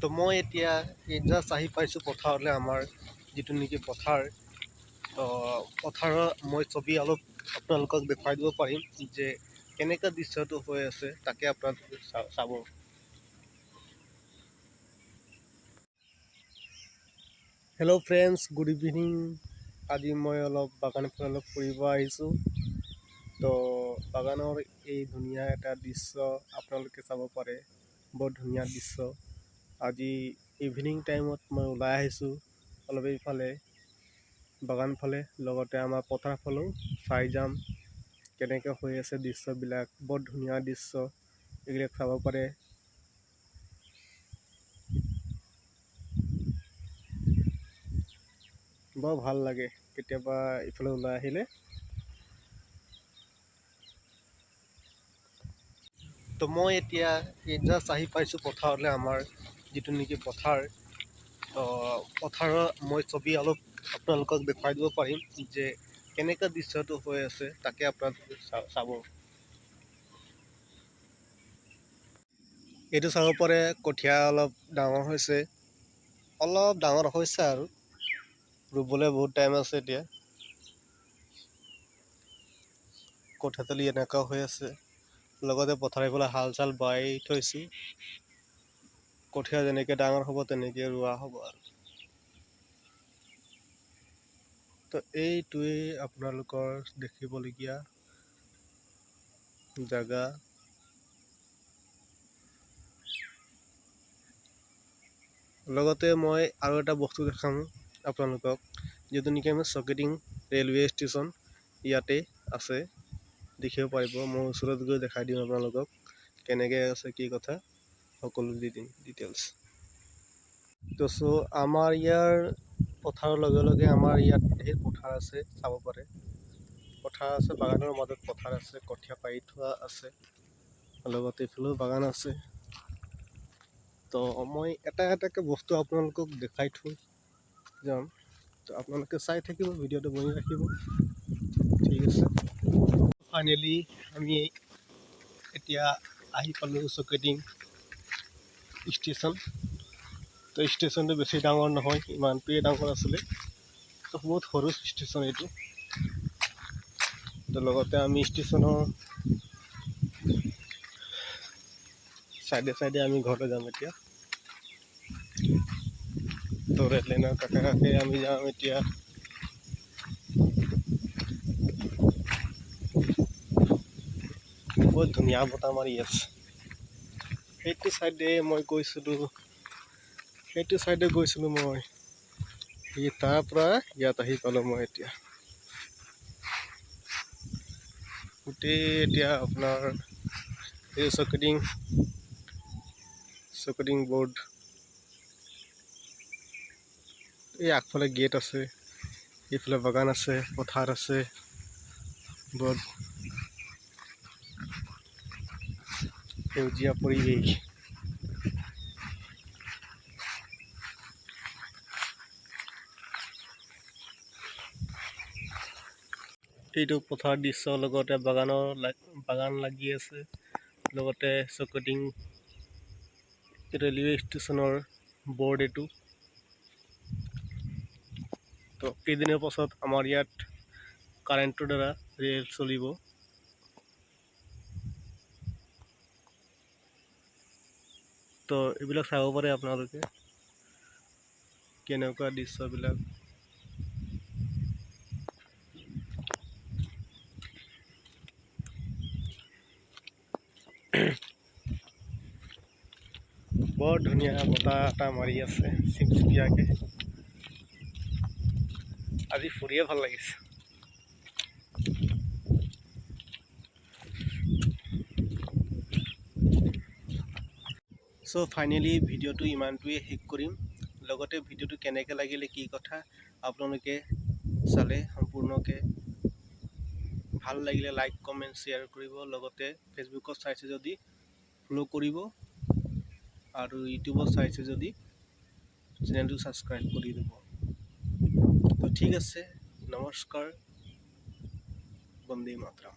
তো মই এতিয়া এই জাষ্ট আহি পাইছোঁ পথাৰলৈ, আমাৰ যিটো নেকি পথাৰ। তো পথাৰৰ মই ছবি অলপ আপোনালোকক দেখুৱাই দিব পাৰিম যে কেনেকুৱা দৃশ্যটো হৈ আছে, তাকে আপোনালোকে চাব। Hello' friends, good evening. আজি মই অলপ বাগানফালে অলপ ফুৰিব আহিছোঁ। তো বাগানৰ এই ধুনীয়া এটা দৃশ্য আপোনালোকে চাব পাৰে, বৰ ধুনীয়া দৃশ্য। আজি ইভিনিং টাইমত মই ওলাই আহিছোঁ অলপ এইফালে বাগান ফালে, লগতে আমাৰ পথাৰ ফালেও চাই যাম কেনেকৈ হৈ আছে দৃশ্যবিলাক। বৰ ধুনীয়া দৃশ্য, এইবিলাক চাব পাৰে। বৰ ভাল লাগে কেতিয়াবা ইফালে ওলাই আহিলে। তো মই এতিয়া এই জাষ্ট আহি পাইছোঁ পথাৰলৈ, আমাৰ যিটো নেকি পথাৰ। তো পথাৰৰ মই ছবি অলপ আপোনালোকক দেখুৱাই দিব পাৰিম যে কেনেকুৱা দৃশ্যটো হৈ আছে, তাকে আপোনালোকে চাব। এইটো চাব পাৰে, কঠীয়া অলপ ডাঙৰ হৈছে, অলপ ডাঙৰ হৈছে আৰু ৰুবলৈ বহুত টাইম আছে এতিয়া। কঠীয়াতলি এনেকুৱা হৈ আছে, লগতে পথাৰ এইফালে হাল চাল বাই থৈছোঁ। কঠীয়া যেনেকৈ ডাঙৰ হ'ব তেনেকৈ ৰোৱা হ'ব আৰু। তো এইটোৱেই আপোনালোকৰ দেখিবলগীয়া জেগা। লগতে মই আৰু এটা বস্তু দেখাম আপোনালোকক, যিটো নেকি আমি চৌকিডিং ৰেলৱে ষ্টেচন ইয়াতে আছে, দেখিব পাৰিব। মই ওচৰত গৈ দেখাই দিম আপোনালোকক কেনেকৈ আছে কি কথা, সকলো দি দিম ডিটেইলছ। তো চ' আমাৰ ইয়াৰ পথাৰৰ লগে লগে আমাৰ ইয়াত ধেৰ পথাৰ আছে, চাব পাৰে। পথাৰ আছে, বাগানৰ মাজত পথাৰ আছে, কঠীয়া পাৰি থোৱা আছে, লগতে এইফালেও বাগান আছে। তো মই এটা এটাকৈ বস্তু আপোনালোকক দেখাই থৈ যাম, তো আপোনালোকে চাই থাকিব, ভিডিঅ'টো বনি ৰাখিব, ঠিক আছে। ফাইনেলি আমি এতিয়া আহি পালোঁ চৌকিডিং ষ্টেচন। তো ষ্টেচনটো বেছি ডাঙৰ নহয়, ইমানটোৱে ডাঙৰ আছিলে, তো বহুত সৰু ষ্টেচন এইটো। তো লগতে আমি ষ্টেচনৰ চাইডে চাইডে আমি ঘৰলৈ যাম এতিয়া। তো ৰেল লাইনৰ কাষে কাষে আমি যাম এতিয়া। বহুত ধুনীয়া বতাহ মাৰি আছে। সেইটো চাইডে মই গৈছিলোঁ, সেইটো চাইডে গৈছিলোঁ মই, সেই তাৰ পৰা ইয়াত আহি পালোঁ মই এতিয়া। গোটেই এতিয়া আপোনাৰ এই চৌকিডিং, চৌকিডিং বৰ্ড, এই আগফালে গেট আছে, এইফালে বাগান আছে, পথাৰ আছে, বৰ সেউজীয়া পৰিৱেশ। এইটো পথাৰ দৃশ্য, লগতে বাগানৰ বাগান লাগি আছে, লগতে চৌকিডিং ৰেলৱে ষ্টেচনৰ বৰ্ড এইটো। তো কেইদিনৰ পাছত আমাৰ ইয়াত কাৰেণ্টৰ দ্বাৰা ৰেল চলিব। তো এইবিলাক চাব পাৰে আপোনালোকে কেনেকুৱা দৃশ্যবিলাক। বৰ ধুনীয়া বতাহ এটা মাৰি আছে চিপচিপিয়াকে, আজি ফুৰিয়ে ভাল লাগিছে। চ' ফাইনেলি ভিডিঅ'টো ইমানটোৱে শেষ কৰিম। লগতে ভিডিঅ'টো কেনেকৈ লাগিলে কি কথা আপোনালোকে চালে সম্পূৰ্ণকৈ ভাল লাগিলে লাইক কমেণ্ট শ্বেয়াৰ কৰিব, লগতে ফেচবুকত চাইছে যদি ফ'ল' কৰিব, আৰু ইউটিউবত চাইছে যদি চেনেলটো ছাবস্ক্ৰাইব কৰি দিব। তো ঠিক আছে, নমস্কাৰ, বন্দে মাতৰম।